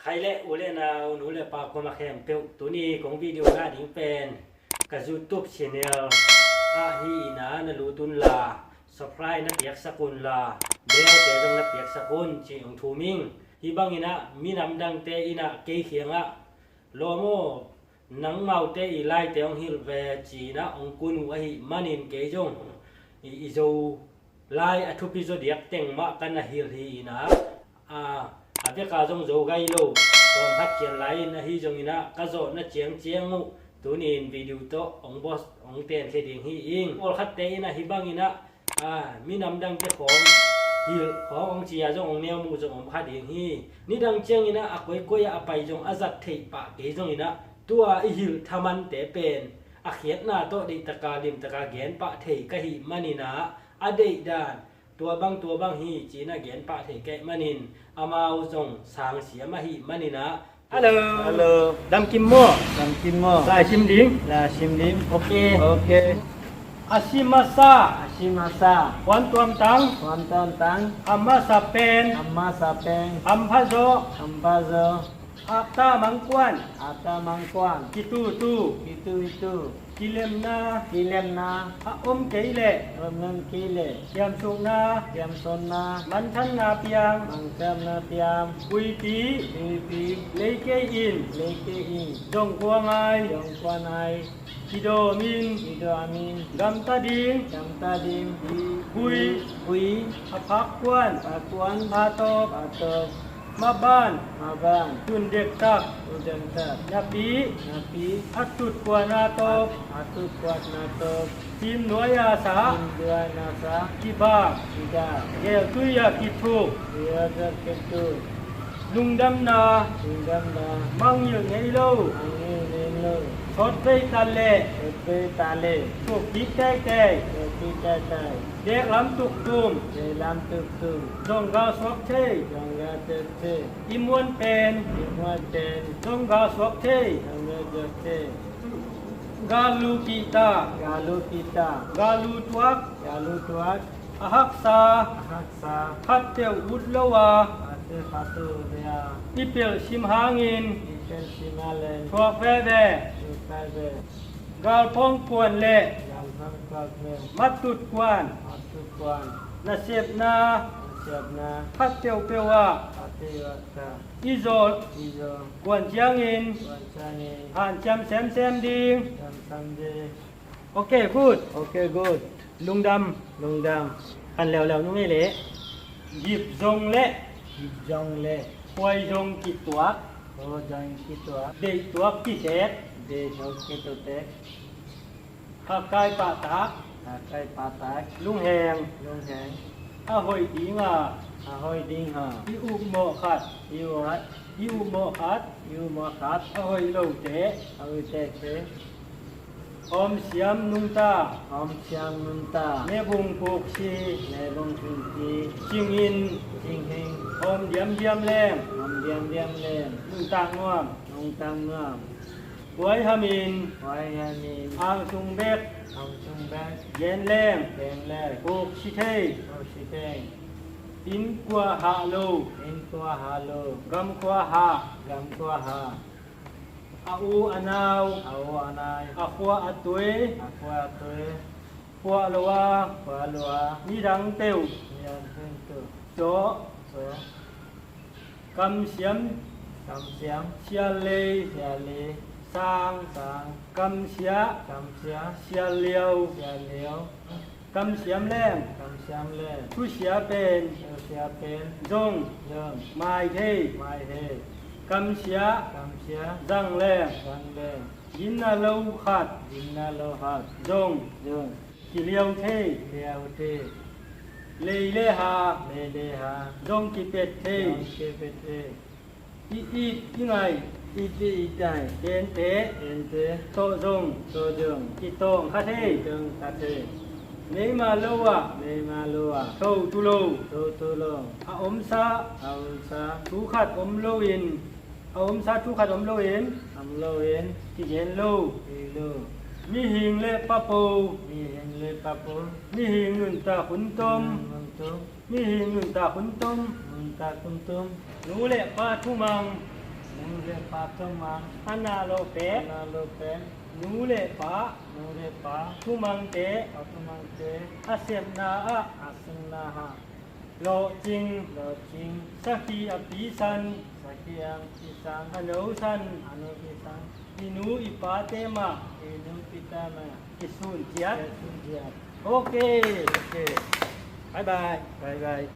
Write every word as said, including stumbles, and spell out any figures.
Khai le u le nau, nu le pa, kuama khempeuh, tuni kong video ngah ding pen ka YouTube channel ah hi ina na lut unla, subscribe na piaksak unla, bell te zong na piaksak un ci hong thum ing. Hih bangin ah minam dangte in ah kei kiangah, "Lawm aw, nangmaute i laite hong hilh ve," ci-in ah hong kun uh ahih manin kei zong i, i Zo lai a thupi zaw diak teng mah ka na hilh hi ina, a, a veka zong Zo gai lo, tawm khat cian lai-in ahi zongin ah ka zawhna ciangciang uh tuni-in video tawh hong bawh, hong tenkhia ding hi ing. Pawlkhatte in ah hih bangin ah, a, minam dangte khawng hilh khawng hong ci-a zong hong neu muh zong om kha ding hi. Nidang ciangin ah a koikoi ah a pai zong a zat theih pah kei zongin ah tua i hilh thamante pen a khiatna tawh deihtaka limtaka gen pah thei ka hih manin ah, a deihdan tua bang tua bang hi ci-in ah gen pah thei ka hih manin, amau zong sang siam ahih manin ah. Hello. Hello. Dam kim maw? Dam kim maw? Lai sim ding. Lai sim ding. Ok. Ok. A si masa. A si masa. Puan tuamtang. Puan tuamtang. A masa pen. A masa pen. Hampha zaw. Hampha zaw. Akta mangkuan. Akta mangkuan. Kitutu. Kitutu. Kilemna. Kilemna. A om kei leh. Om kei leh. Kiamsukna. Kiamsukna. Manthanna piang. Manthanna piang. Buipi. Buipi. Lei kei in. Lei kei in. Zong kua ngai. Zong kua ngai. Kidawm in. Kidawm in. Gamta ding. Gamta ding. Bui. Bui. A phak kuan. Phak kuan. Pha tawp. Pha tawp. Maban. Maban. Tun dektak. Tun dektak. Napi. Napi. A tut kuan a tawp. A tut kuan a tawp. Sim nuai a sa. Sim nuai a sa. Kibak. Kibak. Gel tui a kithuk. Gel tui a kithuk. Lungdamna. Lungdamna. Mangngilh ngei lo. Mangngilh ngei lo. Sawt vei ta leh. Sawt vei ta leh. Thuk kik teitei. Thuk kik teitei. Dek lam tuktum. Dek lam tuktum. Zong gal suak thei. Zong gal suak thei. I muan pen. I muan pen. Zong gal suak thei. Zong gal suak thei. Gal lu kihta. Gal lu kihta. Gal lu tuak. Gal lu tuak. A haksa. A haksa. Khat peuh ut lo a. Khat peuh khat ut lo a. I pelh sim hangin. I pelh sim hangin. Thuak veve. Thuak veve. Galphawng kuan le. Galphawng kuan le. Matut kuan. Matut kuan. Nasepna. Nasepna. Khat peuhpeuh ah. Khat peuhpeuh ah. I zawl. I zawl. Kuan ciangin. Kuan ciangin. Hanciam semsem ding. Semsem ding. Ok, good. Ok, good. Lungdam. Lungdam. Kan leuleu nung ei le. Gip zong le. Gip zong le. Khuai zong kituak. Khuai zong kituak. Deihtuak kitek. Deihtuak kitek. Hakai pahtak. Hakai pahtak. Lungheng. Lungheng. A hoih dinga. A hoih dinga. I upmawh khat. I upmawh khat. I upmawh khat. I upmawh khat. A hoih lote. A hoih lote. Hawmsiam nungta. Hawmsiam nungta. Mebung puksi. Mebung puksi. Cingin. Cingin. Hawm diamdiam leng. Hawm diamdiam leng. Nungta nuam. Nungta nuam. Huai hamin. Huai hamin. Angsung bek. Angsung bek. Gen leng. Gen leng. Puksi thei. Puksi thei. Inn khua hah lo. Inn khua hah lo. Gam khua hah. Gam khua hah. A u a nau. A u a nau. A khua a tui. A khua a tui. Khuah lo a. Khuah lo a. Nidang peuh. Nidang peuh. Cawh. Cawh. Kamsiam. Kamsiam. Sial lei. Sial lei. Sang. Sang. Kamsia. Kamsia. Sial liau. Sial liau. Kamsiam leng. Kamsiam leng. Thusia pen. Thusia pen. Zong. Zong. Mai thei. Mai thei. Kamsia. Kamsia. Zang leng. Zang leng. Ginna lo khat. Ginna lo khat. Zong. Zong. Kiliau thei. Kiliau thei. Lei le ha. Lei le ha. Zong kipet thei. Zong kipet thei. I it i ngai. I it i ngai. Kente. Kente. Tawh zong. Tawh zong. Kitawng kha thei. Kitawng kha thei. Neima lo ah. Neima lo ah. Tho tu lo. Tho tu lo. A omsa. A omsa. Thu khat om loin. A omsa thu khat om loin. Om loin. Kigen lo. Kigen lo. Mihing le papo. Mihing le papo. Mihing nuntak hun tom. Mihing nuntak hun tom. Mihing nuntak hun tom. Nuntak hun tom. Nu le pa thumang. Nu le pa thumang. A na lo pen. A na lo pen. Nu le pa. Nu le pa. Thumangte. A thumangte. A sepna ah. A sepna ah. Lawhcing. Lawhcing. Sakhi a pisan. Sakhi a pisan. A nosan. A nosan. I nu i pate mah. I nu i pate mah. Kisun ciat. Kisun ciat. Ok. Ok. Bye bye. Bye bye.